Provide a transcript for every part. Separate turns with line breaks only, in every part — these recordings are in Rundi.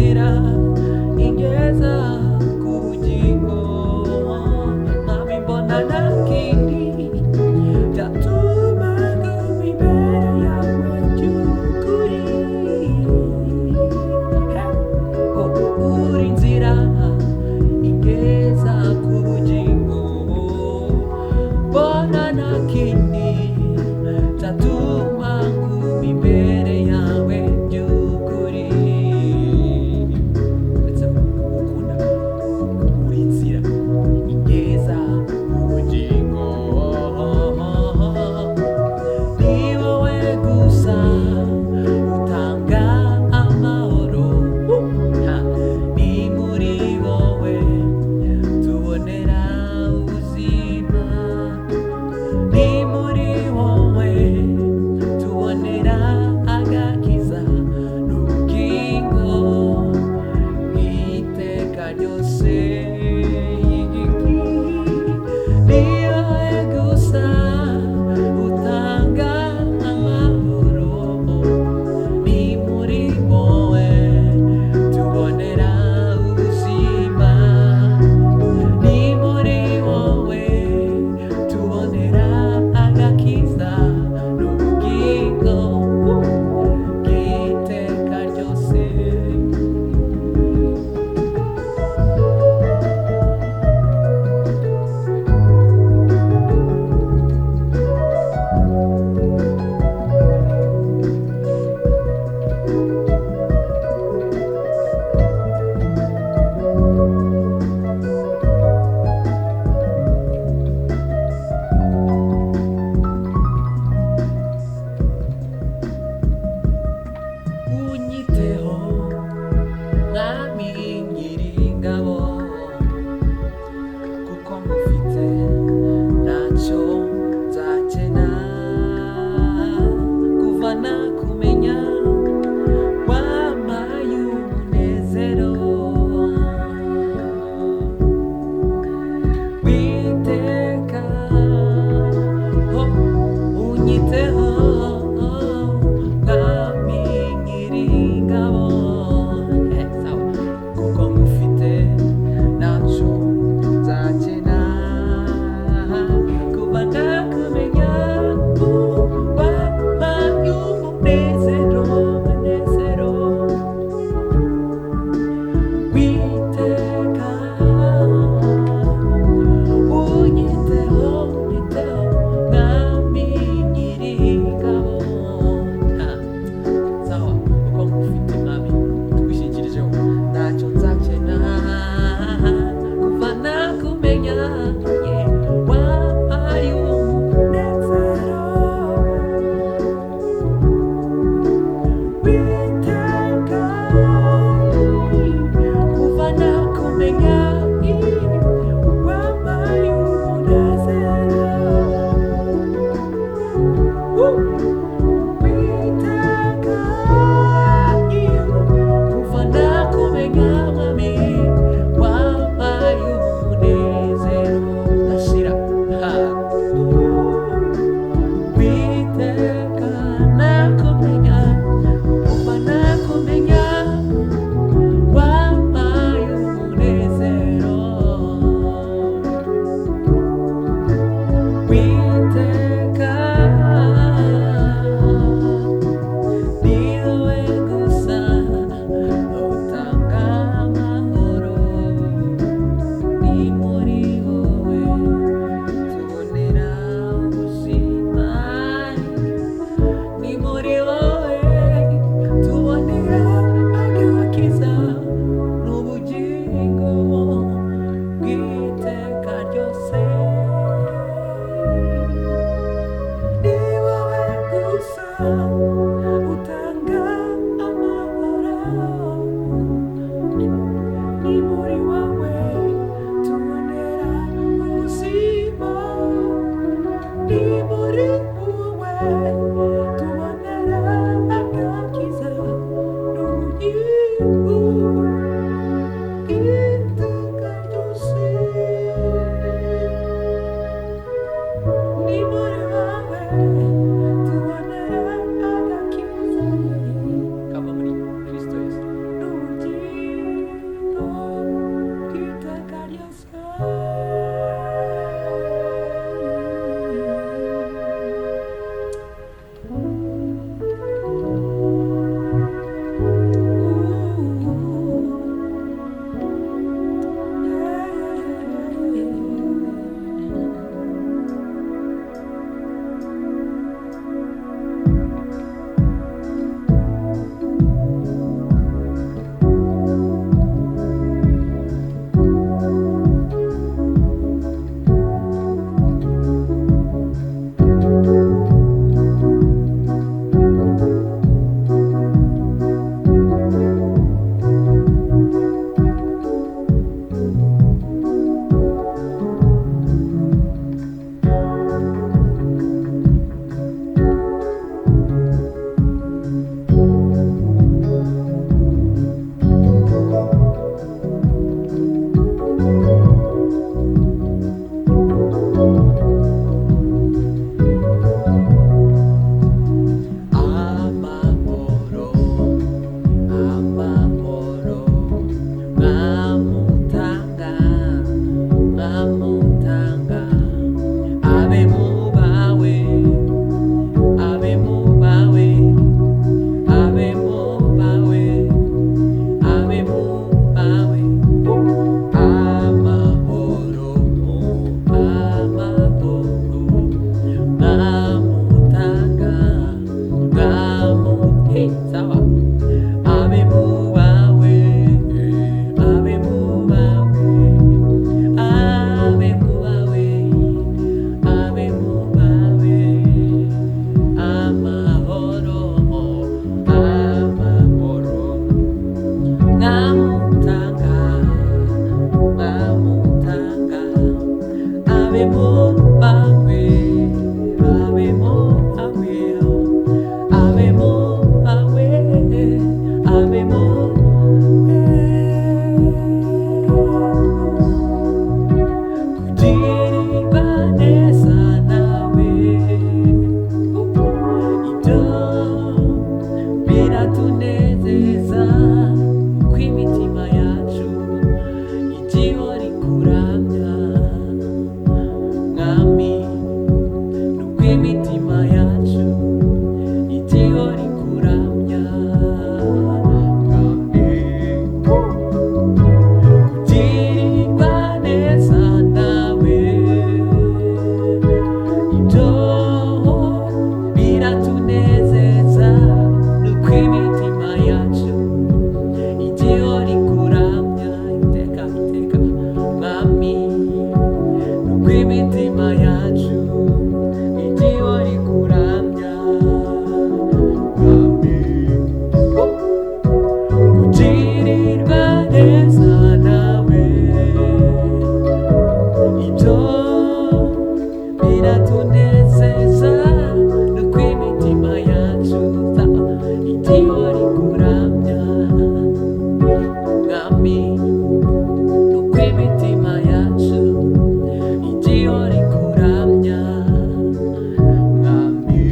Inzira ingeza ku bugingo. Mwami, mbona nta kindi byatuma nguma imbere yawe by'ukuri. Ko uri inzira ingeza ku bugingo, mbona nta kindi byatuma nguma imbere yawe by'ukuri uretse kugukunda. Nuko imitima yacu igihora ikuramya, Mwami.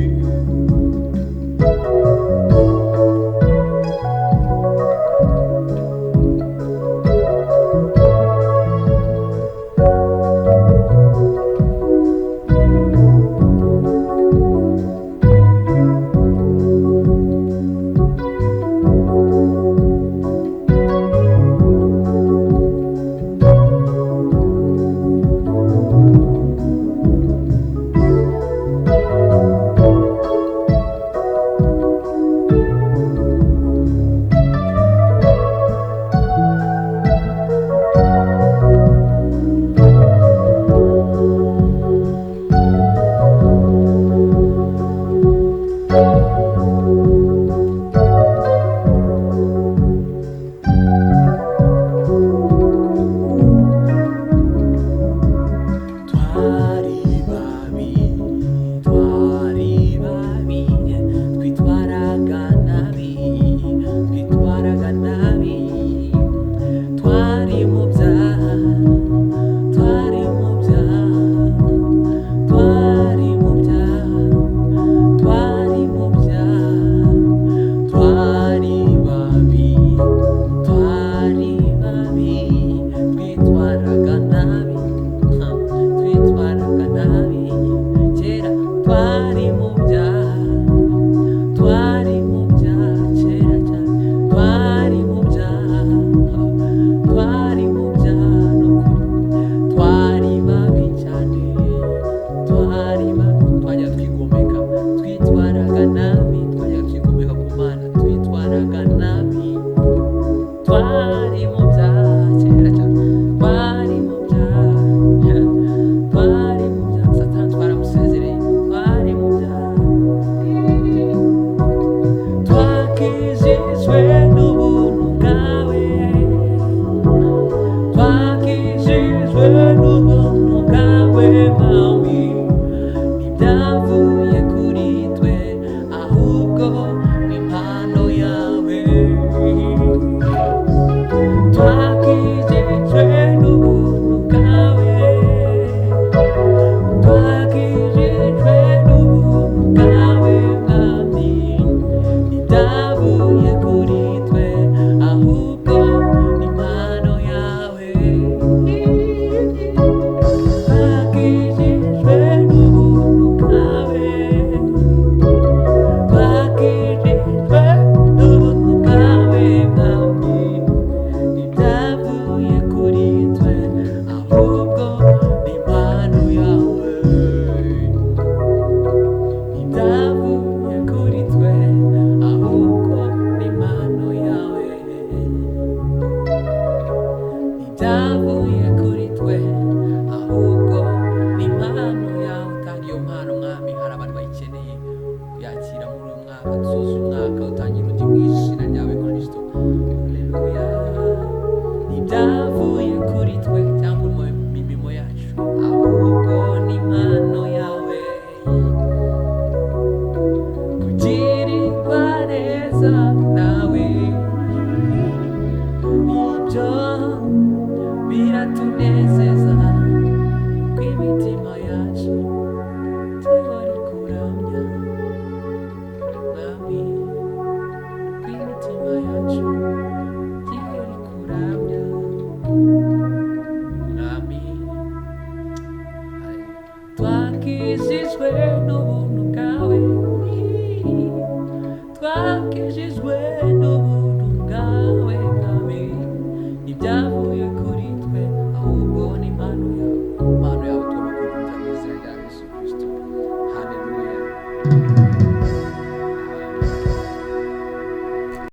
Twari babi, twari babi, twitwaraga nabi, twitwaraga nabi, twari mu byaha, twari mu byaha, twari mu byaha, twari mu byaha, twari babi, twari babi, twitwaraga nabi, twitwaraga nabi, kera twari mu byaha, twari mu byaha, kera cyane, twari mu byaha, twari mu byaha, n'ukuri, twari babi cyane, twari babi, twajyaga twigomeka, twitwaraga nabi, twajyaga twigomeka ku Mana, twitwaraga nabi, twari mu byaha, kera cyane, twari mu byaha, twari mu byaha, Satani twaramusezereye, twari mu byaha, twakijijwe n'ubuntu bwawe, twakijijwe n'ubuntu bwawe, Mwami, ntibyavuye kuri twe, ahubwo ni impano yawe. Twakijijwe n'ubuntu bwawe, twakijijwe n'ubuntu bwawe, Mwami, ntibyavuye kuri twe, ahubwo ni impano yawe. Twakijijwe n'ubuntu bwawe, twakijijwe n'ubuntu bwawe, Mwami, ntibyavuye kuri twe, ahubwo ni impano yawe. Ntibyavuye kuri twe, ahubwo ni impano yawe. Ntibyavuye kuri twe, ahubwo ni impano yawe. Utanga iyo mpano, Mwami, hari abantu bayikeneye kuyakira muri uyu mwaka, dusoza umwaka utangira undi mu izina ryawe Kristo. Haleluya. Ntibyavuye kuri twe cyangwa mu mirimo yacu, ahubwo ni impano yawe. Kugirirwa neza nawe, nibyo biratunezeza kw'imitima yacu.